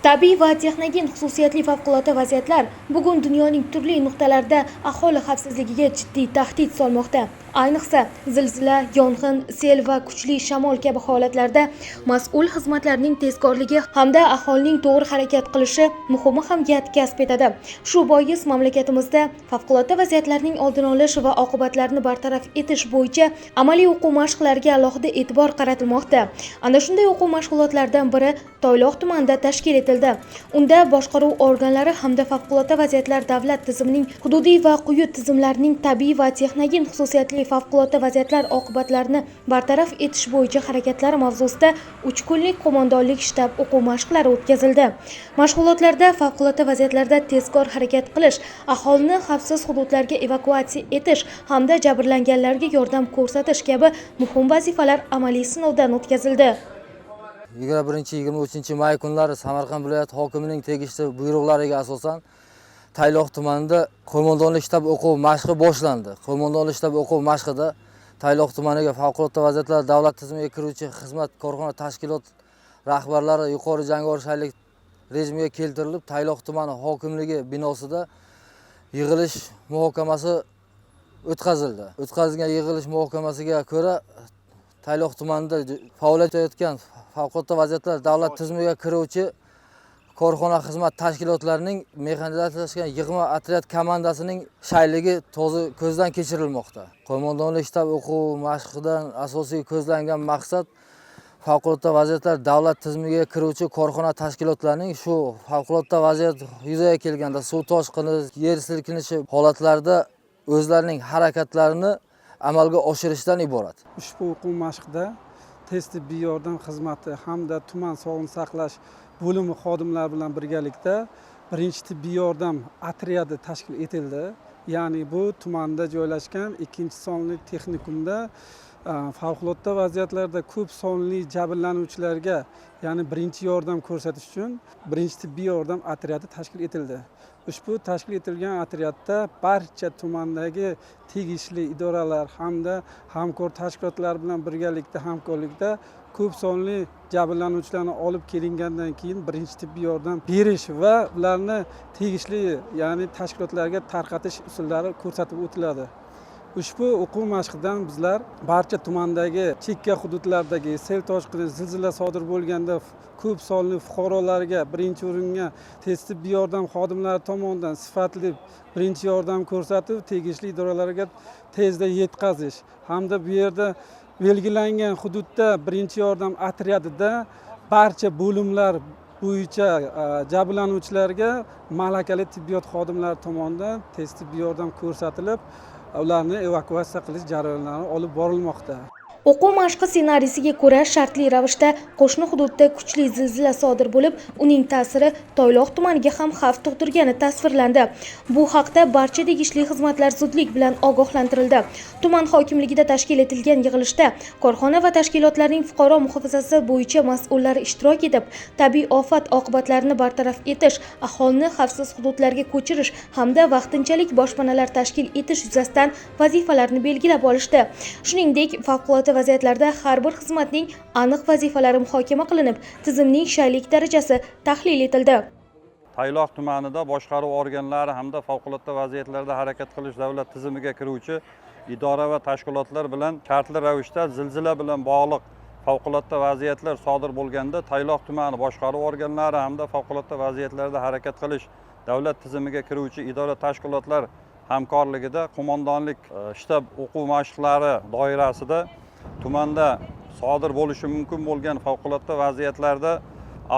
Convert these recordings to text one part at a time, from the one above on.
Tabiiy va texnogen xususiyatli favqulodda vaziyatlar bugun dunyoning turli nuqtalarida aholi xavfsizligiga jiddiy tahdid solmoqda. Ayniqsa, zilzila, yong'in, sel va kuchli shamol kabi holatlarda mas'ul xizmatlarning tezkorligi hamda aholining to'g'ri harakat qilishi muhim ahamiyat kasb etadi. Shu bois mamlakatimizda favqulodda vaziyatlarning oldini olish va oqibatlarini bartaraf etish bo'yicha amaliy o'quv mashqlariga alohida e'tibor qaratilmoqda. Ana shunday o'quv mashg'ulotlaridan biri Toyloq tumanida tashkil etildi. Unda boshqaruv organlari hamda favqulodda vaziyatlar davlat tizimining hududiy va quyi tizimlarining tabiiy va texnogen xususiyatli favqulodda vaziyatlar oqibatlarini bartaraf etish bo'yicha harakatlari mavzusida 3 kunlik qo'mondonlik shtab o'quv mashqlari o'tkazildi. Mashg'ulotlarda favqulodda vaziyatlarda tezkor harakat qilish, aholini xavfsiz hududlarga evakuatsiya etish hamda jabrlanganlarga yordam ko'rsatish kabi muhim vazifalar amaliy sinovdan o'tkazildi. 21-23 may kunlari Samarqand viloyati hokimining tegishli buyruqlariga asosan Tayloq tumanida qo'mondonlik shtab o'quv mashqi boshlandi. Qo'mondonlik shtab o'quv mashqida Tayloq tumaniga favqulodda vaziyatlar davlat tizimiga kiruvchi xizmat korxona tashkilot rahbarlari yuqori jangovar shaylik rejimiga keltirilib, Tayloq tumani hokimligi binosida yig'ilish muhokamasi o'tkazildi. O'tkazilgan yig'ilish muhokamasiga ko'ra Tayloq tumanida faoliyat yuritayotgan favqulodda vaziyatlar davlat tizimiga kiruvchi korxona xizmat tashkilotlarining mexanizatsiyalashgan yig'ma otryad komandasining shayligi toza ko'zdan kechirilmoqda. Qo'mondonlik shtab o'quv mashqidan asosiy ko'zlangan maqsad favqulodda vaziyatlar davlat tizimiga kiruvchi korxona tashkilotlarining shu favqulodda vaziyat yuzaga kelganda suv toshqini, yer silkinishi holatlarida o'zlarining harakatlarini amalga oshirishdan iborat. Ushbu o'quv mashqida tez tibbiy yordam xizmati hamda tuman sog'liqni saqlash bo'limi xodimlari bilan birgalikda birinchi tibbiy yordam otryadi tashkil etildi. Ya'ni bu tumanda joylashgan 2-sonli texnikumda favqulodda vaziyatlarda ko'p sonli jabrlanuvchilarga, ya'ni birinchi yordam ko'rsatish uchun birinchi tibbiy yordam otryadi tashkil etildi. Ushbu tashkil etilgan otryadda barcha tumandagi tegishli idoralar hamda hamkor tashkilotlar bilan birgalikda hamkorlikda ko'p sonli jabrlanuvchilarni olib kelingandan keyin birinchi tibbiy yordam berish va ularni tegishli, ya'ni tashkilotlarga tarqatish usullari ko'rsatib o'tiladi. Ushbu o'quv mashqidan bizlar barcha tumandagi chekka hududlardagi sel toshqini, zilzila sodir bo'lganda ko'p sonli fuqarolarga birinchi o'ringa tez tibbiy yordam xodimlari tomonidan sifatli birinchi yordam ko'rsatib, tegishli idoralarga tezda yetkazish hamda bu yerda belgilangan hududda birinchi yordam otryadida barcha bo'limlar bo'yicha jabrlanuvchilarga malakali tibbiyot xodimlari tomonidan tez tibbiy yordam ko'rsatilib, ularni evakuatsiya qilish jarayonlari olib borilmoqda. O'quv mashqi ssenariysiga ko'ra shartli ravishda qo'shni hududda kuchli zilzila sodir bo'lib, uning ta'siri Toyloq tumaniga ham xavf tug'dirgani tasvirlandi. Bu haqda barcha tegishli xizmatlar zudlik bilan ogohlantirildi. Tuman hokimligida tashkil etilgan yig'ilishda korxona va tashkilotlarning fuqaro muhofazasi bo'yicha mas'ullari ishtirok etib, tabiiy ofat oqibatlarini bartaraf etish, aholini xavfsiz hududlarga ko'chirish hamda vaqtinchalik boshpanalar tashkil etish yuzasidan vazifalarni belgilab olishdi. Shuningdek, favqulodda vaziyatlarda har bir xizmatning aniq vazifalari muhokama qilinib, tizimning shaylik darajasi tahlil etildi. Tayloq tumanida boshqaruv organlari hamda favqulodda vaziyatlarda harakat qilish davlat tizimiga kiruvchi idora va tashkilotlar bilan shartli ravishda zilzila bilan bog'liq favqulodda vaziyatlar sodir bo'lganda Tayloq tumani boshqaruv organlari hamda favqulodda vaziyatlarda harakat qilish davlat tizimiga kiruvchi idora tashkilotlar hamkorligida qo'mondonlik shtab o'quv mashqlari doirasida tumanda sodir bo'lishi mumkin bo'lgan favqulodda vaziyatlarda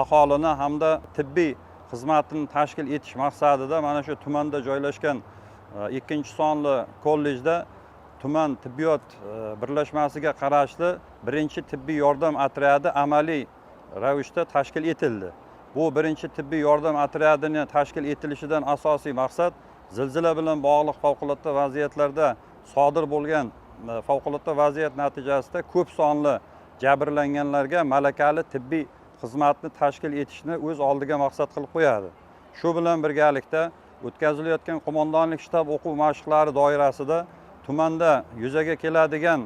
aholini hamda tibbiy xizmatini tashkil etish maqsadida mana shu tumanda joylashgan 2-sonli kollejda tuman tibbiyot birlashmasiga qarashli birinchi tibbiy yordam otryadi amaliy ravishda tashkil etildi. Bu birinchi tibbiy yordam otryadini tashkil etilishidan asosiy maqsad zilzila bilan bog'liq favqulodda vaziyatlarda sodir bo'lgan favqulodda vaziyat natijasida ko'p sonli jabrlanganlarga malakali tibbiy xizmatni tashkil etishni o'z oldiga maqsad qilib qo'yadi. Shu bilan birgalikda o'tkazilayotgan qo'mondonlik shtab o'quv mashqlari doirasida tumanda yuzaga keladigan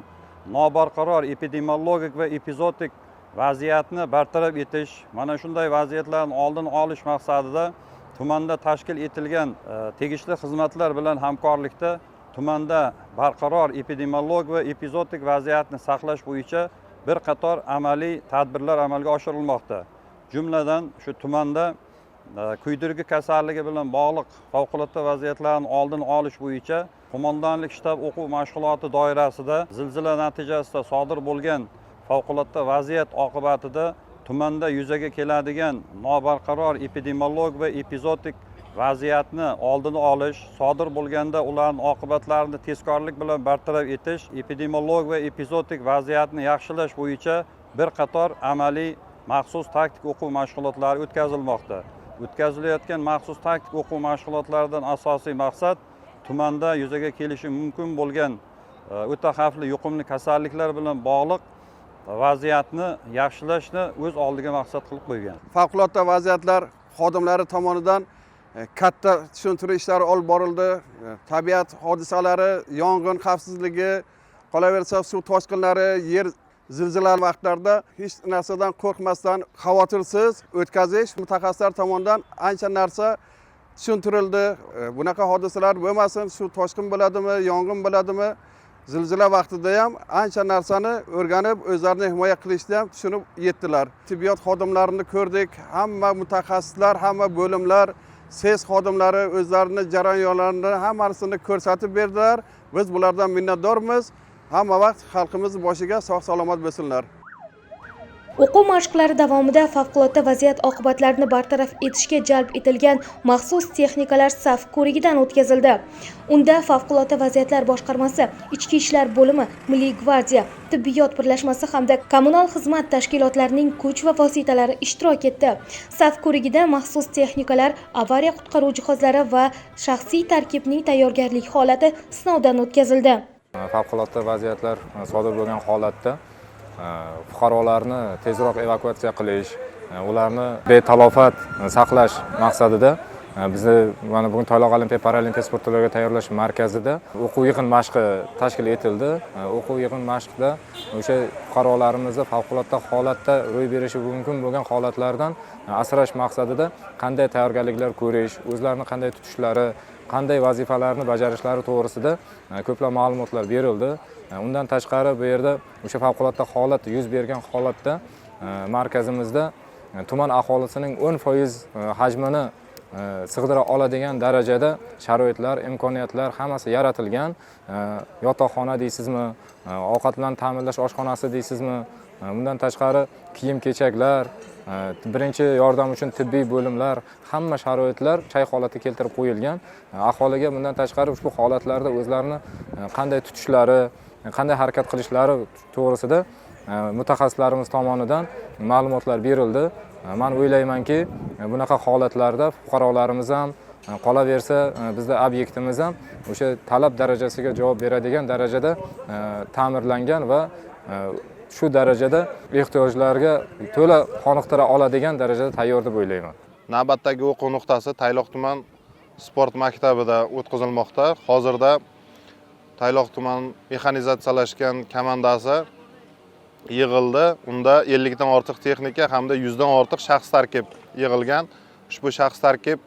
nobarqaror epidemiologik va epizootik Vaziyatni bartaraf etish, mana shunday vaziyatlarni oldini olish maqsadida tumanda tashkil etilgan tegishli xizmatlar bilan hamkorlikda tumanda barqaror epidemiolog va epizootik vaziyatni saqlash bo'yicha bir qator amaliy tadbirlar amalga oshirilmoqda. Jumladan, shu tumanda kuydirgi kasalligi bilan bog'liq favqulodda vaziyatlarni oldini olish bo'yicha qo'mondonlik shtab o'quv mashg'uloti doirasida zilzila natijasida sodir bo'lgan favqulodda vaziyat oqibatida tumanda yuzaga keladigan nobarqaror epidemiolog va epizootik vaziyatni oldini olish, sodir bo'lganda ularning oqibatlarini tezkorlik bilan bartaraf etish, epidemiolog va epizootik vaziyatni yaxshilash bo'yicha bir qator amaliy maxsus taktik o'quv mashg'ulotlari o'tkazilmoqda. O'tkazilayotgan maxsus taktik o'quv mashg'ulotlaridan asosiy maqsad tumanda yuzaga kelishi mumkin bo'lgan o'ta xavfli yuqumli kasalliklar bilan bog'liq vaziyatni yaxshilashni o'z oldiga maqsad qilib qo'ygan. Favqulodda vaziyatlar xodimlari tomonidan katta tushuntirish ishlari olib borildi. Tabiat hodisalari, yong'in xavfsizligi, qolaversa suv toshqinlari, yer zilzila vaqtlarida hech narsadan qo'rqmasdan, xavotirsiz o'tkazish mutaxassislar tomonidan ancha narsa tushuntirildi. Bunaqa hodisalar bo'lmasin, suv toshqin bo'ladimi, yong'in bo'ladimi, zilzila vaqtida ham ancha narsani o'rganib, o'zlarini himoya qilishni ham tushunib yetdilar. Tibbiyot xodimlarini ko'rdik, hamma mutaxassislar, hamma bo'limlar, SES xodimlari o'zlarini jarayonlarini hammasini ko'rsatib berdilar. Biz bulardan minnatdormiz. Hamma vaqt xalqimiz boshiga sog' salomat bo'lsinlar. O'quv mashqlari davomida favqulodda vaziyat oqibatlarini bartaraf etishga jalb etilgan maxsus texnikalar saf ko'rigidan o'tkazildi. Unda Favqulodda vaziyatlar boshqarmasi, Ichki ishlar bo'limi, Milliy gvardiya, tibbiyot birlashmasi hamda kommunal xizmat tashkilotlarining kuch va vositalari ishtirok etdi. Saf ko'rigida maxsus texnikalar, avariya qutqaruv jihozlari va shaxsiy tarkibning tayyorgarlik holati sinovdan o'tkazildi. Favqulodda vaziyatlar sodir bo'lgan holatda fuqarolarni tezroq evakuatsiya qilish, ularni betalofat saqlash maqsadida bizni mana bugun Toyloq Olimpiya Paralimpiya sport turlariga tayyorlash markazida o'quv yig'in mashqi tashkil etildi. O'quv yig'in mashqida o'sha fuqarolarimizni favqulodda holatda ro'y berishi mumkin bo'lgan holatlardan asrash maqsadida qanday tayyorgarliklar ko'rish, o'zlarini qanday tutishlari, qanday vazifalarni bajarishlari to'g'risida ko'plab ma'lumotlar berildi. Undan tashqari bu yerda o'sha favqulodda holat yuz bergan holatda markazimizda tuman aholisining 10% hajmini sig'dira oladigan darajada sharoitlar, imkoniyatlar hammasi yaratilgan. Yotoqxona deysizmi, ovqat bilan ta'minlash oshxonasi deysizmi, bundan tashqari kiyim-kechaklar, birinchi yordam uchun tibbiy bo'limlar, hamma sharoitlar shay holatga keltirib qo'yilgan. Aholiga bundan tashqari ushbu holatlarda o'zlarini qanday tutishlari, qanday harakat qilishlari to'g'risida mutaxassislarimiz tomonidan ma'lumotlar berildi. Men o'ylaymanki, bunaqa holatlarda fuqarolarimiz ham, qolaversa bizda obyektimiz ham o'sha talab darajasiga javob beradigan darajada ta'mirlangan va shu darajada ehtiyojlarga to'la qoniqtira oladigan darajada tayyor deb o'ylayman. Navbatdagi o'quv nuqtasi Tayloq tuman sport maktabida o'tkazilmoqda. Hozirda Tayloq tuman mexanizatsiyalashgan komandasi yig'ildi. Unda 50 dan ortiq texnika hamda 100 dan ortiq shaxs tarkib yig'ilgan. Ushbu shaxs tarkib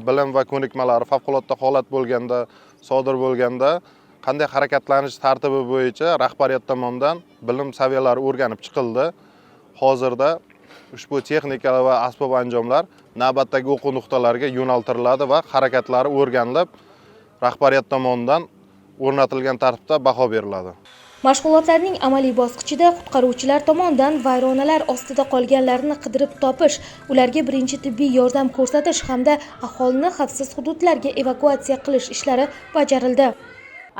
bilim va ko'nikmalari favqulodda holat bo'lganda, sodir bo'lganda qanday harakatlanish tartibi bo'yicha rahbariyat tomonidan bilim saviyalari o'rganib chiqildi. Hozirda ushbu texnika va asbob anjomlar navbatdagi o'quv nuqtalariga yo'naltiriladi va harakatlari o'rganilib, rahbariyat tomonidan o'rnatilgan tartibda baho beriladi. Mashg'ulotlarning amaliy bosqichida qutqaruvchilar tomonidan vayronalar ostida qolganlarni qidirib topish, ularga birinchi tibbiy yordam ko'rsatish hamda aholini xavfsiz hududlarga evakuatsiya qilish ishlari bajarildi.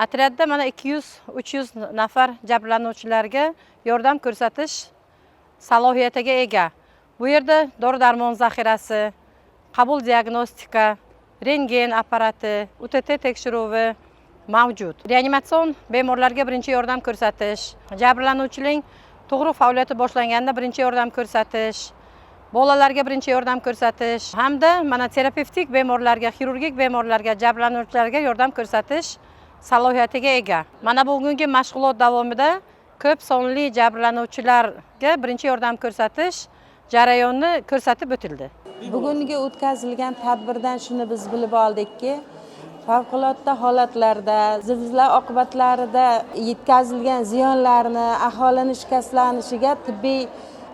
Otryadda mana 200-300 nafar jabrlanuvchilarga yordam ko'rsatish salohiyatiga ega. Bu yerda dori-darmon zaxirasi, qabul diagnostika, rentgen apparati, UTT tekshiruvi mavjud. Reanimatsion bemorlarga birinchi yordam ko'rsatish, jabrlanuvchining tug'ruq faoliyati boshlanganda birinchi yordam ko'rsatish, bolalarga birinchi yordam ko'rsatish hamda mana terapevtik bemorlarga, xirurgik bemorlarga, jabrlanuvchilarga yordam ko'rsatish salohiyatiga ega. Mana bugungi mashg'ulot davomida ko'p sonli jabrlanuvchilarga birinchi yordam ko'rsatish jarayoni ko'rsatib o'tildi. Bugungi o'tkazilgan tadbirdan shuni biz bilib oldikki, favqulodda holatlarda, zilzila oqibatlarida yetkazilgan ziyonlarni, aholini shikastlanishiga tibbiy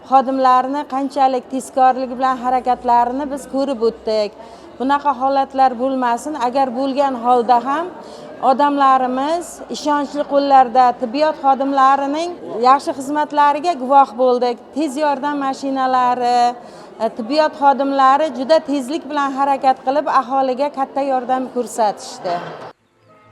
xodimlarni qanchalik tezkorligi bilan harakatlarini biz ko'rib o'tdik. Bunaqa holatlar bo'lmasin. Agar bo'lgan holda ham odamlarimiz ishonchli qo'llarda, tibbiyot xodimlarining yaxshi xizmatlariga guvoh bo'ldik. Tez yordam mashinalari, tibbiyot xodimlari juda tezlik bilan harakat qilib, aholiga katta yordam ko'rsatishdi.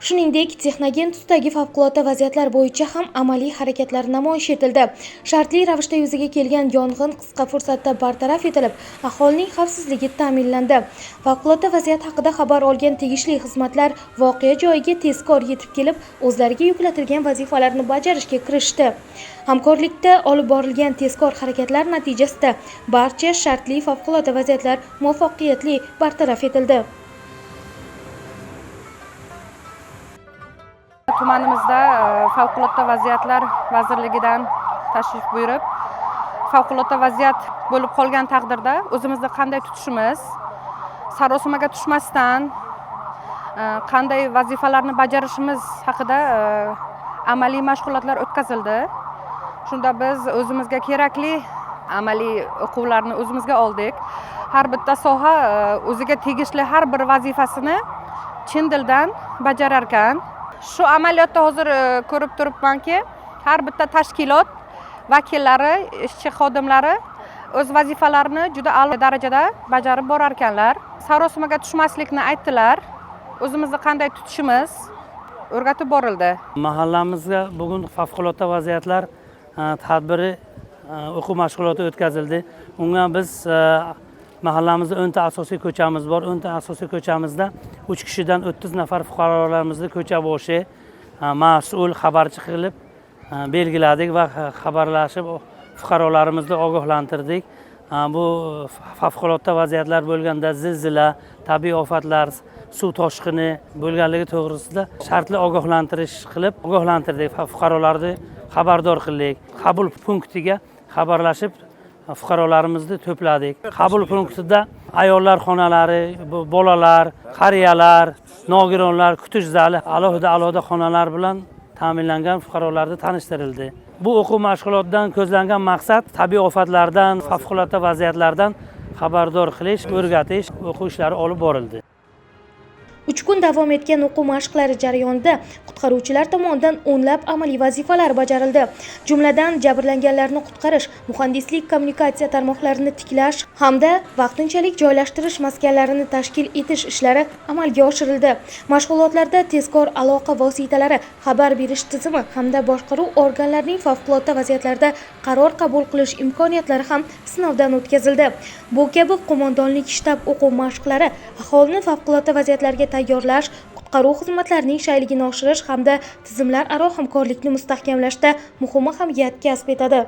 Shuningdek, texnogen tusdagi favqulodda vaziyatlar bo'yicha ham amaliy harakatlar namoyish etildi. Shartli ravishda yuzaga kelgan yong'in qisqa fursatda bartaraf etilib, aholining xavfsizligi ta'minlandi. Favqulodda vaziyat haqida xabar olgan tegishli xizmatlar voqea joyiga tezkor yetib kelib, o'zlariga yuklatilgan vazifalarni bajarishga kirishdi. Hamkorlikda olib borilgan tezkor harakatlar natijasida barcha shartli favqulodda vaziyatlar muvaffaqiyatli bartaraf etildi. Tumanimizda Favqulodda vaziyatlar vazirligidan tashrif buyurib, favqulodda vaziyat bo'lib qolgan taqdirda o'zimizni qanday tutishimiz, sarosimaga tushmasdan qanday vazifalarni bajarishimiz haqida amaliy mashg'ulotlar o'tkazildi. Shunda biz o'zimizga kerakli amaliy o'quvlarni o'zimizga oldik. Har bitta soha o'ziga tegishli har bir vazifasini chin dildan bajarar ekan. Shu amaliyotda hozir ko'rib turibmanki, har bitta tashkilot vakillari, ishchi xodimlari o'z vazifalarini juda a'lo darajada bajarib borar ekanlar. Sarosimaga tushmaslikni aytdilar. O'zimizni qanday tutishimiz o'rgatib borildi. Mahallamizga bugun favqulodda vaziyatlar tadbiri o'quv mashg'uloti o'tkazildi. Unga biz mahallamizda 10 ta asosiy ko'chamiz bor. 10 ta asosiy ko'chamizda 3 kishidan 30 nafar fuqarolarimizni ko'cha boshi mas'ul xabarchi qilib belgiladik va xabarlashib fuqarolarimizni ogohlantirdik. Bu favqulodda vaziyatlar bo'lganda zilzila, tabiiy ofatlar, suv toshqini bo'lganligi to'g'risida shartli ogohlantirish qilib ogohlantirdik, fuqarolarni xabardor qildik. Qabul punktiga xabarlashib fuqarolarimizni to'pladik. Qabul punktida ayollar xonalari, bolalar, qariyalar, nogironlar kutish zali alohida xonalar bilan ta'minlangan fuqarolarni tanishtirildi. Bu o'quv mashg'ulotidan ko'zlangan maqsad tabiiy ofatlardan, favqulodda vaziyatlardan xabardor qilish, o'rgatish, o'quv ishlari olib borildi. 3 kun davom etgan o'quv mashqlari jarayonida qutqaruvchilar tomonidan o'nlab amaliy vazifalar bajarildi. Jumladan, jabrlanganlarni qutqarish, muhandislik kommunikatsiya tarmoqlarini tiklash hamda vaqtinchalik joylashtirish maskanlarini tashkil etish ishlari amalga oshirildi. Mashg'ulotlarda tezkor aloqa vositalari, xabar berish tizimi hamda boshqaruv organlarining favqulodda vaziyatlarda qaror qabul qilish imkoniyatlari ham sinovdan o'tkazildi. Bu kabi qo'mondonlik shtab o'quv mashqlari aholini favqulodda vaziyatlarga tayyorlash, qutqaruv xizmatlarining shayligini oshirish hamda tizimlararo hamkorlikni mustahkamlashda muhim ahamiyat kasb etadi.